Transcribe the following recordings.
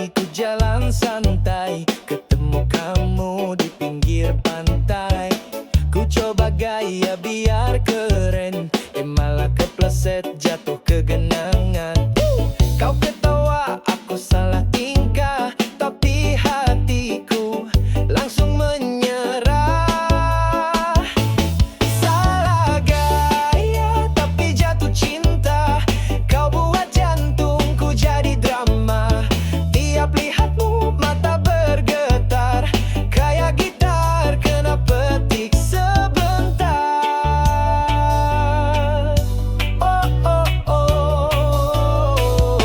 Pagi ku jalan santai, ketemu kamu di pinggir pantai. Ku coba gaya biar keren, eh malah kepleset jatuh ke genangan. Kau ketawa, aku salah tingkah, tapi hatiku langsung menyerah. Salah gaya tapi jatuh cinta. Kau buat jantungku jadi drama. Tiap lihatmu mata bergetar, kayak gitar kena petik sebentar. Oh oh oh.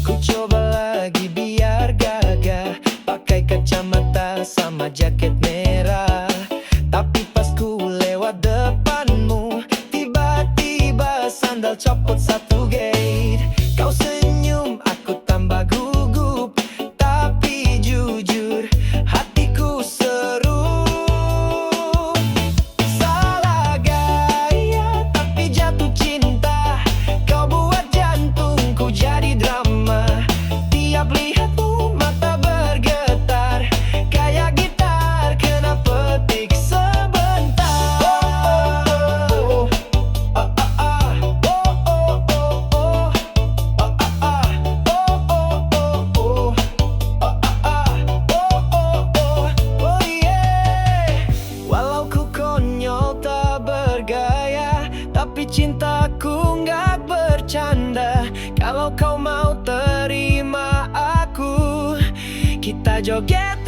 Ku coba lagi biar gagah, pakai kacamata sama jaket merah. Tapi pas ku lewat depanmu, tiba-tiba sandal copot satu gate. Kau senyum, aku tambah gugup. Tapi jujur, hatiku seru. Salah gaya, tapi jatuh cinta. Kau buat jantungku jadi drama. Tiap lihatmu mata bergetar, kayak gitar kena petik sebentar. Oh, oh, ah, oh, oh, oh, oh. Oh, ah, oh, oh, oh, oh. Oh, ah, oh, oh, oh, oh, yeah. Walau ku konyol tak bergaya, tapi cintaku nggak bercanda. Kalau kau mau terima aku, kita joget.